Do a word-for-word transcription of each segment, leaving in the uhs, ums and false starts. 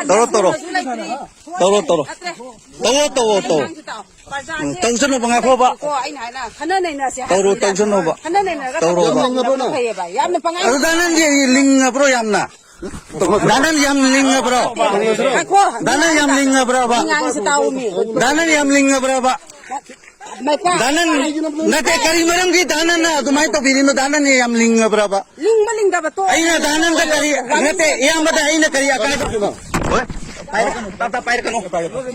ꯇꯧꯔꯣ, ꯇꯧꯔꯣ꯫ ꯇꯧꯔꯣ, ꯇꯧꯔꯣ꯫ ꯇꯧꯔꯣ, ꯇꯧꯔꯣ, ꯇꯧꯔꯣ꯫ ꯎꯝ, ꯇꯧꯁꯅꯨꯕ, ꯉꯥꯏꯈꯣꯕ꯫ ꯀꯣ, ꯑꯩꯅ ꯍꯥꯏꯅ ꯈꯟꯅ ꯅꯩꯅꯁꯦ ꯇꯧꯔꯣ, ꯍꯥꯏꯕꯅꯤꯗ꯫ ꯇꯧꯁꯅꯨꯕ꯫ ꯈꯟꯅ ꯅꯩꯅꯔꯒ ꯇꯧꯔꯣꯕ꯫ ꯇꯧꯕꯅ ꯐꯩꯌꯦꯕ꯫ ꯌꯥꯝꯅ ꯄꯉꯥꯡ ꯑꯗꯨ ꯗꯥ ꯅꯟꯗꯤ ꯂꯤꯡꯉꯕ꯭ꯔꯣ ꯌꯥꯝꯅ? ꯗꯥ ꯅꯟ ꯌꯥꯝ ꯂꯤꯡꯉꯕ꯭ꯔꯣ? ꯉꯥꯏꯈꯣ꯫ ꯗꯥ ꯅꯟ ꯌꯥꯝ ꯂꯤꯡꯉꯕ꯭ꯔꯕ? ꯃꯤ ꯉꯥꯡꯉꯤꯁꯦ ꯇꯥꯎꯃꯤ꯫ ꯗꯥ ꯅꯟ ꯌꯥꯝ ꯂꯤꯡꯉꯕ꯭ꯔꯕ? ꯃꯩꯄꯥ꯫ ꯗꯥ ꯅꯟ ꯅꯠꯇꯦ, ꯀꯔꯤ ꯃꯔꯝꯒꯤ ꯗꯥ ꯅꯟꯅ ꯑꯗꯨꯃꯥꯏꯅ ꯇꯧꯕꯤꯔꯤꯅꯣ? ꯗꯥ ꯅꯟ ꯌꯥꯝ ꯂꯤꯡꯉꯕ꯭ꯔꯕ? ꯂꯤꯡꯕ ꯂꯤꯡꯗꯕ ꯇꯣꯛꯑꯣ꯫ ꯑꯩꯅ ꯗꯥ ꯅꯟꯗ ꯀꯔꯤ, ꯅꯠꯇꯦ, ꯏꯌꯥꯝꯕꯗ ꯑꯩꯅ ꯀꯔꯤ ꯑꯀꯥꯏꯕ? ꯍꯣꯏ? ꯄꯥꯏꯔꯛꯀꯅꯨ, ꯇꯞ ꯇꯞ ꯄꯥꯏꯔꯛꯀꯅꯨ꯫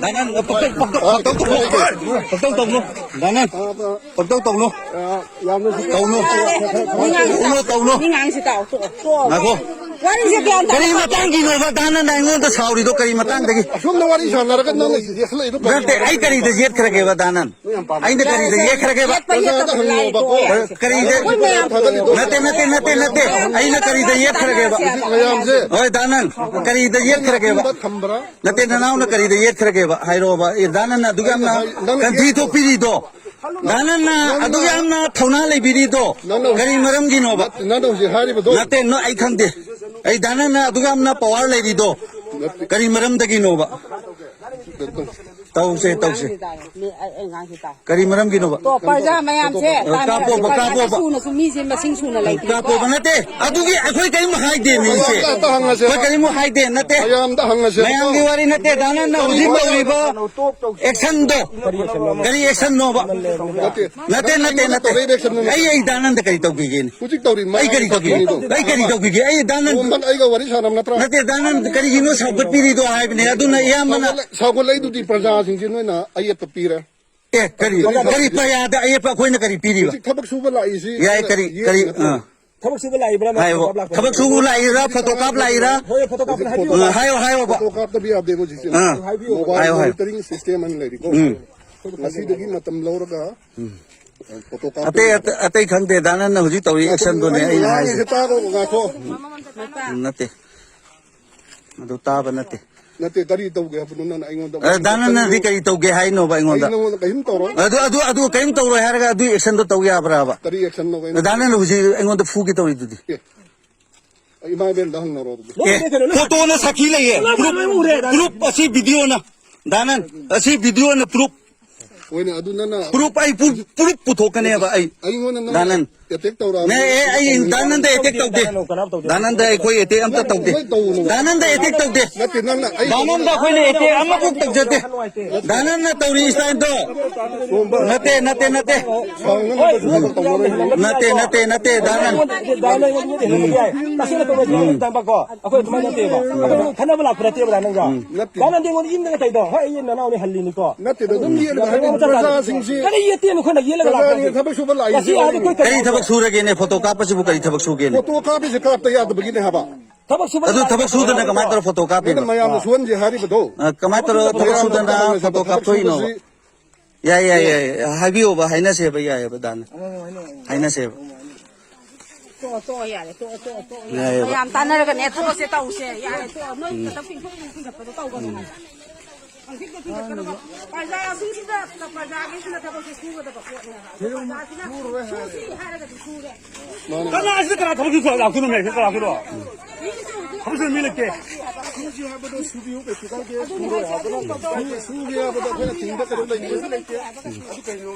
ꯗꯥ ꯅꯟ, ꯄꯛꯇꯧ, ꯄꯛꯇꯧ, ꯄꯛꯇꯧ ꯇꯧꯅꯨ꯫ ꯄꯛꯇꯧ ꯇꯧꯅꯨ꯫ ꯗꯥ ꯅꯟ, ꯄꯛꯇꯧ ꯇꯧꯅꯨ꯫ ꯇꯧꯅꯨ꯫ ꯇꯧꯅꯨ, ꯇꯧꯅꯨ꯫ ꯃꯤ ꯉꯥꯡꯁꯤ ꯇꯥꯎ, ꯇꯣꯛꯑꯣ, ꯇꯣꯛꯑꯣ꯫ ꯉꯥꯏꯈꯣ꯫ ꯋꯥꯔꯤꯁꯦ ꯒ꯭ꯌꯥꯟ ꯇꯥꯗꯦ꯫ ꯀꯔꯤ ꯃꯇꯥꯡꯒꯤꯅꯣꯕ ꯗꯥ ꯅꯟꯅ ꯑꯩꯉꯣꯟꯗ ꯁꯥꯎꯔꯤꯗꯣ? ꯀꯔꯤ ꯃꯇꯥꯡꯗꯒꯤ? ꯑꯁꯣꯝꯗ ꯋꯥꯔꯤ ꯁꯥꯟꯅꯔꯒ ꯅꯪꯅ ꯁꯤꯗꯤ ꯍꯜꯂꯛꯏꯗꯣ ꯀꯔꯤ ꯅꯠꯇꯦ, ꯑꯩ ꯀꯔꯤꯗ ꯌꯦꯠꯈ꯭ꯔꯒꯦꯕ ꯗꯥ ꯅꯟ? ꯑꯩꯅ ꯀꯔꯤꯗ ꯌꯦꯠꯈ꯭ꯔꯒꯦꯕ? ꯌꯦꯠꯄ ꯌꯦꯠꯇꯕ ꯂꯥꯏꯗꯣ꯫ ꯀꯔꯤꯗ? ꯑꯩꯈꯣꯏ ꯃꯌꯥꯝ ꯅꯠꯇꯦ, ꯅꯠꯇꯦ, ꯅꯠꯇꯦ꯫ ꯑꯩꯅ ꯀꯔꯤꯗ ꯌꯦꯠꯈ꯭ꯔꯒꯦꯕ? ꯃꯌꯥꯝꯁꯦ ꯍꯣꯏ, ꯗꯥ ꯅꯟ, ꯀꯔꯤꯗ ꯌꯦꯠꯈ꯭ꯔꯒꯦꯕ? ꯈꯝꯕ꯭ꯔꯥ? ꯅꯠꯇꯦ, ꯅꯅꯥꯎꯅ ꯀꯔꯤꯗ ꯌꯦꯠꯈ꯭ꯔꯒꯦꯕ? ꯍꯥꯏꯔꯛꯑꯣꯕ꯫ ꯑꯦ, ꯗꯥ ꯅꯟꯅ ꯑꯗꯨꯛ ꯌꯥꯝꯅ ꯅꯪꯅ ꯀꯟꯊꯤ ꯊꯣꯛꯄꯤꯔꯤꯗꯣ, ꯗꯥ ꯅꯟꯅ ꯅꯪꯅ ꯑꯗꯨꯛ ꯌꯥꯝꯅ ꯊꯧꯅꯥ ꯂꯩꯕꯤꯔꯤꯗꯣ, ꯅꯪꯅ ꯀꯔꯤ ꯃꯔꯝꯒꯤꯅꯣꯕ? ꯅꯠꯇꯦ, ꯅꯪꯅ ꯍꯧꯖꯤꯛ ꯍꯥꯏꯔꯤꯕꯗꯣ꯫ ꯅꯠꯇꯦ, ꯅꯣ, ꯑꯩ ꯈꯪꯗꯦ꯫ ꯑꯩ, ꯗꯥ ꯅꯟꯅ ꯑꯗꯨꯛ ꯌꯥꯝꯅ ꯄꯋꯥꯔ ꯂꯩꯔꯤꯗꯣ, ꯅꯠꯇꯦ꯫ ꯀꯔꯤ ꯃꯔꯝꯗꯒꯤꯅꯣꯕ? ꯇꯧꯁꯦ, ꯇꯧꯁꯦ꯫ ꯃꯤ ꯑꯩ, ꯑꯩ ꯉꯥꯡꯁꯤ ꯇꯥꯎ꯫ ꯀꯔꯤ ꯃꯔꯝꯒꯤꯅꯣꯕ? ꯇꯣ, ꯄ꯭ꯔꯖꯥ ꯃꯌꯥꯝꯁꯦ ꯑ, ꯇꯥꯟꯅꯔꯁꯤ꯫ ꯀꯥꯞꯄꯣꯕ, ꯄ꯭ꯔꯖꯥꯁꯦ ꯀꯥꯞꯄꯣꯕ꯫ ꯁꯨꯅꯁꯨ ꯃꯤꯁꯦ ꯃꯁꯤꯡ ꯁꯨꯅ ꯂꯩꯇ꯭ꯔꯦꯀꯣ꯫ ꯀꯥꯞꯄꯣꯕ ꯅꯠꯇꯦ꯫ ꯑꯗꯨꯒꯤ ꯑꯩꯈꯣꯏ ꯀꯔꯤꯝ ꯍꯥꯏꯗꯦ ꯃꯤꯁꯦ꯫ ꯃꯌꯥꯝꯗ ꯑꯝꯇ ꯍꯪꯉꯁꯦꯕ꯫ ꯑꯩꯈꯣꯏ ꯀꯔꯤꯝ ꯍꯥꯏꯗꯦ, ꯅꯠꯇꯦ꯫ ꯃꯌꯥꯝꯗ ꯍꯪꯉꯁꯦꯕ꯫ ꯃꯌꯥꯝꯒꯤ ꯋꯥꯔꯤ ꯅꯠꯇꯦ꯫ ꯗꯥ ꯅꯟꯅ ꯍꯧꯖꯤꯛ ꯇꯧꯔꯤꯕ ꯑꯦꯛꯁꯟꯗꯣ ꯀꯔꯤ ꯑꯦꯛꯁꯟꯅꯣꯕ? ꯅꯠꯇꯦ꯫ ꯅꯠꯇꯦ, ꯅꯠꯇꯦ, ꯅꯠꯇꯦ꯫ ꯇꯧꯔꯛꯏꯕ ꯑꯦꯛꯁꯟꯗꯨꯅꯦ꯫ ꯑꯩ, ꯑꯩ ꯗꯥ ꯅꯟꯗ ꯀꯔꯤ ꯇꯧꯈꯤꯒꯦꯅꯦ? ꯍꯧꯖꯤꯛ ꯇꯧꯔꯤ ꯑꯩ ꯀꯔꯤ ꯇꯧꯈꯤꯒꯦ? ꯃꯌꯥꯝꯗꯣ꯫ ꯑꯩ ꯀꯔꯤ ꯇꯧꯈꯤꯒꯦ? ꯑꯩ ꯗꯥ ꯅꯟ ꯑꯣ, ꯅꯪ ꯑꯩꯒ ꯋꯥꯔꯤ ꯁꯥꯟꯅꯕ ꯅꯠꯇ꯭ꯔꯥ? ꯅꯠꯇꯦ, ꯗꯥ ꯅꯟ ꯀꯔꯤꯒꯤꯅꯣ ꯁꯥꯎꯒꯠꯄꯤꯔꯤꯗꯣ ꯍꯥꯏꯕꯅꯦ꯫ ꯑꯗꯨꯅ ꯑꯌꯥꯝꯕꯅ ꯁꯥꯎꯒꯠꯂꯛ-, ꯁꯥꯎꯒꯠꯂꯛꯏꯗꯨꯗꯤ ꯄ꯭ꯔꯖꯥꯁꯤꯡꯁꯦ ꯅꯣꯏꯅ ꯑꯌꯦꯠꯄ ꯄꯤꯔꯦ꯫ ꯑꯦ, ꯀꯔꯤ, ꯀꯔꯤ ꯄ꯭ꯔꯖꯥꯗ ꯑꯌꯦꯠꯄ ꯑꯩꯈꯣꯏꯅ ꯀꯔꯤ ꯄꯤꯔꯤꯕ? ꯍꯧꯖꯤꯛ ꯊꯕꯛ ꯁꯨꯕ ꯂꯥꯛꯏꯁꯤ ꯌꯥꯏ, ꯀꯔꯤ, ꯌꯦꯠ ꯀꯔꯤ, ꯅꯠꯇ꯭ꯔꯣ? ꯑꯥ꯫ ꯊꯕꯛ ꯁꯨꯕ ꯂꯥꯛꯏꯕ꯭ꯔꯥ, ꯍꯥꯏꯌꯣ꯫ ꯐꯣꯇꯣ ꯀꯥꯞ ꯂꯥꯛꯄ? ꯊꯕꯛ ꯁꯨꯕ ꯂꯥꯛꯏꯔꯥ, ꯐꯣꯇꯣ ꯀꯥꯞ ꯂꯥꯛꯏꯔꯥ? ꯍꯣꯏ, ꯐꯣꯇꯣ ꯀꯥꯞꯄꯅꯦ, ꯍꯥꯏꯕꯤꯌꯨ꯫ ꯑꯥ, ꯍꯥꯏꯌꯣ, ꯍꯥꯏꯌꯣꯕ꯫ ꯐꯣꯇꯣ ꯀꯥꯞꯇꯕ ꯌꯥꯗꯦꯕ ꯍꯧꯖꯤꯛꯁꯦ꯫ ꯑꯥ꯫ ꯍꯥꯏꯕꯤꯌꯨ꯫ ꯃꯣꯕꯥꯏꯜ ꯍꯥꯏꯌꯣ, ꯍꯥꯏꯌꯣ꯫ ꯃꯣꯅꯤꯇꯔꯤꯡ ꯁꯤꯁꯇꯦꯝ ꯑꯅ ꯂꯩꯔꯤꯀꯣ꯫ ꯎꯝ꯫ ꯉꯁꯤꯗꯒꯤ ꯃꯇꯝ ꯂꯧꯔꯒ ꯎꯝ꯫ ꯐꯣꯇꯣ ꯀꯥꯞꯄ ꯑꯇꯩ, ꯌꯥꯗꯦ꯫ ꯑꯇꯩ, ꯑꯇꯩ ꯈꯪꯗꯦ꯫ ꯗꯥ ꯅꯟꯅ ꯍꯧꯖꯤꯛ ꯇꯧꯔꯤ ꯉꯥꯏꯈꯣ, ꯑꯦꯛꯁꯟꯗꯨꯅꯦ ꯑꯩ ꯑꯩꯅ ꯍꯥꯏꯁꯦ꯫ ꯉꯥꯡꯉꯤꯁꯦ ꯇꯥꯔꯣ, ꯉꯥꯏꯈꯣ꯫ ꯅꯠꯇꯦ꯫ ꯑꯗꯨ ꯇꯥꯕ ꯅꯠꯇꯦ꯫ ꯅꯠꯇꯦ, ꯀꯔꯤ ꯇꯧꯒꯦ ꯍꯥꯏꯕꯅꯣ ꯅꯪꯅ ꯑꯩꯉꯣꯟꯗ ꯑ, ꯗꯥ ꯅꯟꯅꯗꯤ ꯀꯔꯤ ꯇꯧꯒꯦ ꯍꯥꯏꯅꯣꯕ ꯑꯩ ꯑꯩꯉꯣꯟꯗ? ꯅꯉꯣꯟꯗ ꯀꯔꯤꯝ ꯇꯧꯔꯣꯏ꯫ ꯑꯗꯨ, ꯑꯗꯨ, ꯑꯗꯨ ꯀꯔꯤꯝ ꯇꯧꯔꯣꯏ ꯍꯥꯏꯔꯒ ꯑꯗꯨꯒꯤ ꯑꯦꯛꯁꯟꯗꯣ ꯇꯧ ꯌꯥꯕ꯭ꯔꯥꯕ? ꯀꯔꯤ ꯑꯦꯛꯁꯟꯅꯣ ꯑꯩꯅ ꯗꯥ ꯅꯟꯅ ꯍꯧꯖꯤꯛ ꯑꯩꯉꯣꯟꯗ ꯐꯨꯒꯦ ꯇꯧꯔꯤꯗꯨꯗꯤ꯫ ꯑꯦ꯫ ꯏꯃꯥ ꯏꯕꯦꯟꯗ ꯍꯪꯅꯔꯣ ꯑꯗꯨꯗꯤ꯫ ꯑꯦ, ꯐꯣꯇꯣꯅ ꯁꯥꯈꯤ ꯂꯩꯌꯦ꯫ ꯂꯣꯏ, ꯄ꯭ꯔꯨꯞ, ꯂꯣꯏ ꯎꯔꯦ, ꯗꯥ꯫ ꯄ꯭ꯔꯨꯞ ꯑꯁꯤ ꯚꯤꯗꯤꯑꯣꯅ꯫ ꯗꯥ ꯅꯟ, ꯑꯁꯤ ꯚꯤꯗꯤꯑꯣꯅ ꯄ꯭ꯔꯨꯞ꯫ ꯍꯣꯏꯅꯦ, ꯑꯗꯨ ꯅꯪꯅ ꯄ꯭ꯔꯨꯞ ꯑꯩ ꯄ꯭ꯔꯨꯞ, ꯄ꯭ꯔꯨꯞ ꯄꯨꯊꯣꯛꯀꯅꯦꯕ ꯑꯩ꯫ ꯑꯩꯉꯣꯟꯗ ꯅꯪ ꯗꯥ ꯅꯟ꯫ ꯑꯦꯇꯦꯛ ꯇꯧꯔꯛꯑꯕ꯫ ꯅꯦ, ꯑꯦ, ꯑꯩ ꯗꯥ ꯅꯟꯗ ꯑꯦꯇꯦꯛ ꯇꯧꯗꯦ꯫ ꯗꯥ ꯅꯟꯗ ꯑꯩꯈꯣꯏ ꯑꯦꯇꯦꯛ ꯑꯝꯇ ꯇꯧꯗꯦ꯫ ꯗꯥ ꯅꯟꯗ ꯑꯦꯇꯦꯛ ꯇꯧꯗꯦ꯫ ꯅꯠꯇꯦ, ꯅꯪꯅ ꯑꯩ ꯗꯥ ꯅꯟꯗ ꯑꯩꯈꯣꯏꯅ ꯑꯦꯇꯦꯛ ꯑꯃꯐꯥꯎ ꯇꯧꯖꯗꯦ꯫ ꯗꯥ ꯅꯟꯅ ꯇꯧꯔꯤ ꯏꯁꯇꯥꯏꯜꯗꯣ꯫ ꯅꯠꯇꯦ, ꯅꯠꯇꯦ, ꯅꯠꯇꯦ꯫ ꯅꯠꯇꯦ, ꯅꯠꯇꯦ, ꯅꯠꯇꯦ, ꯗꯥ ꯅꯟ꯫ ꯇꯁꯦꯡꯅ ꯇꯧꯔꯣꯏ, ꯇꯁꯦꯡꯅ ꯇꯝꯕꯀꯣ꯫ ꯑꯩꯈꯣꯏ ꯑꯗꯨꯃꯥꯏꯅ ꯅꯠꯇꯦꯕ꯫ ꯑꯩꯈꯣꯏ ꯅꯪ ꯈꯟꯅꯕ ꯂꯥꯛꯄ ꯅꯠꯇꯦꯕ, ꯗꯥ ꯅꯟꯒ꯫ ꯅꯠꯇꯦ꯫ ꯗꯥ ꯅꯟꯗꯤ ꯑꯩꯉꯣꯟꯗ ꯏꯟꯗꯅ ꯇꯧꯔꯤꯗꯣ꯫ ꯍꯣꯏ, ꯑꯩ ꯅꯅꯥꯎꯅꯤ ꯍꯜꯂꯤꯅꯤꯀꯣ꯫ ꯅꯠꯇꯦꯗ, ꯑꯗꯨꯝ ꯌꯦꯠꯂꯒ ꯍꯥꯏꯕ ꯅꯠꯇꯦ꯫ ꯄ꯭ꯔꯖꯥꯁꯤꯡꯁꯤ ꯀꯔꯤ ꯌꯦꯠꯇꯦꯅꯣ? ꯑꯩꯈꯣꯏꯅ ꯌꯦꯠꯂꯒ ꯂꯥꯛꯄ ꯅꯠꯇꯦ꯫ ꯄ꯭ꯔꯖꯥꯁꯤꯡ ꯊꯕꯛ ꯁꯨꯕ ꯂꯥꯛꯏꯅꯦ꯫ ꯉꯁꯤ ꯑꯥꯗ ꯑꯩꯈꯣꯏ ꯀꯔꯤ ꯊꯕꯛ ꯁꯨꯔꯒꯦꯅꯦ? ꯐꯣꯇꯣ ꯀꯥꯞꯄꯁꯤꯕꯨ ꯀꯔꯤ ꯊꯕꯛ ꯁꯨꯒꯦꯅꯦ? ꯐꯣꯇꯣ ꯀꯥꯞꯄꯤꯁꯦ ꯀꯥꯞꯇ ꯌꯥꯗꯕꯒꯤꯅꯦ ꯍꯥꯏꯕ꯫ ꯊꯕꯛ ꯁꯨꯕ ꯑꯗꯨ ꯊꯕꯛ ꯁꯨꯗꯅ ꯀꯃꯥꯏꯅ ꯇꯧꯔ ꯐꯣꯇꯣ ꯀꯥꯞꯄꯤꯅꯣ? ꯑꯗꯨꯅ ꯃꯌꯥꯝꯅ ꯁꯨꯍꯟꯁꯦ ꯍꯥꯏꯔꯤꯕꯗꯣ꯫ ꯑ, ꯀꯃꯥꯏꯅ ꯇꯧꯔ ꯊꯕꯛ ꯃꯌꯥꯝꯅ ꯁꯨꯗꯅ ꯇꯧꯔꯒ ꯐꯣꯇꯣ ꯊꯕꯛ ꯀꯥꯞꯊꯣꯛꯏꯅꯣꯕ? ꯁꯨꯕꯁꯤ ꯌꯥꯏ, ꯌꯥꯏ, ꯌꯥꯏ꯫ ꯍꯥꯏꯕꯤꯌꯣꯕ, ꯍꯥꯏꯅꯁꯦꯕ, ꯌꯥꯏꯑꯕ, ꯗꯥꯅ꯫ ꯍꯥꯏꯅꯁꯦꯕ꯫ ꯇꯣꯛꯑꯣ, ꯇꯣꯛꯑꯣ, ꯌꯥꯔꯦ, ꯇꯣꯛꯑꯣ, ꯇꯣꯛꯑꯣ, ꯇꯣꯛꯑꯣ꯫ ꯌꯥꯏꯑꯕ꯫ ꯃꯌꯥꯝ ꯇꯥꯟꯅꯔꯒꯅꯦ ꯊꯕꯛꯁꯦ ꯇꯧꯁꯦ꯫ ꯌꯥꯔꯦ, ꯇꯣꯛꯑꯣ꯫ ꯅꯣꯏ ꯈꯛꯇꯪ ꯄꯤꯡꯊꯣꯛ ꯄꯤꯡꯊꯠꯄꯗꯣ ꯇꯧꯒꯅꯨ꯫ ꯄꯪꯄꯤꯡꯗ ꯄꯤꯡꯊꯠꯀꯅꯨ꯫ ꯄ꯭ꯔꯖꯥꯁꯤꯡꯁꯤꯗ, ꯄ꯭ꯔꯖꯥꯒꯤꯁꯤꯅ ꯊꯕꯛꯁꯦ ꯁꯨꯒꯗꯕ ꯄꯣꯠꯅꯦ ꯍꯥꯏꯕ꯫ ꯄ꯭ꯔꯖꯥꯁꯤꯅ ꯁꯨꯁꯤ ꯍꯥꯏꯔꯒꯗꯤ ꯁꯨꯔꯦ꯫ ꯀꯅꯥꯁꯤꯗ ꯀꯅꯥ ꯊꯕꯛ ꯁꯨ ꯂꯥꯛꯇꯣꯏꯅꯣ? ꯃꯌꯥꯝꯁꯤꯗ ꯀꯅꯥ ꯂꯥꯛꯇꯣꯏꯅꯣ? ꯊꯕꯛ ꯁꯨ ꯃꯤ ꯂꯩꯇꯦ꯫ ꯁꯨꯁꯤ ꯍꯥꯏꯕꯗꯣ ꯁꯨꯕꯤꯌꯨ, ꯀꯩꯁꯨ ꯀꯥꯏꯗꯦ꯫ ꯁꯨꯔꯣꯏ ꯍꯥꯏꯕꯗꯣ, ꯁꯨꯒꯦ ꯍꯥꯏꯕꯗꯣ ꯑꯩꯈꯣꯏꯅ ꯊꯤꯡꯕ ꯀꯩꯗꯧ ꯂꯩꯇꯦ꯫ ꯑꯗꯨ ꯀꯩꯅꯣ?